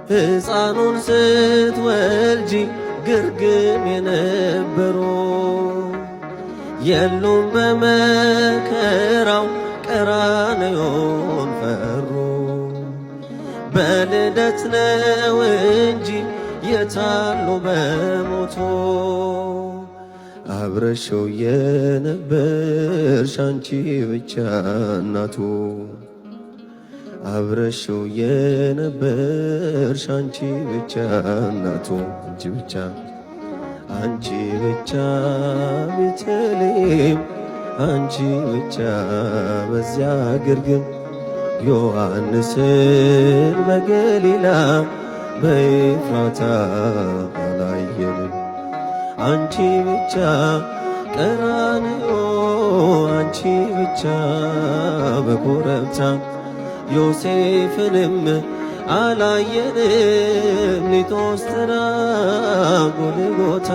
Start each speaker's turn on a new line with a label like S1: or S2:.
S1: ሕፃኑን ስትወልጂ ግርግም የነበሩ የሉም በመከራው ቀራንዮን ፈሩ። በልደት ነው እንጂ የታሉ በሞቱ አብረሽው የነበርሽ አንቺ ብቻ እናቱ አብረሽው የነበርሽ አንቺ ብቻ እናቱ አንቺ ብቻ አንቺ ብቻ ቤተልሔም አንቺ ብቻ በዚያ ግርግም ዮሐንስን በገሊላ በኤፍራታ አላየንም። አንቺ ብቻ ቀራንዮ አንቺ ብቻ በኮረብታ ዮሴፍንም አላየንም ሊቶስትራ ጎልጎታ።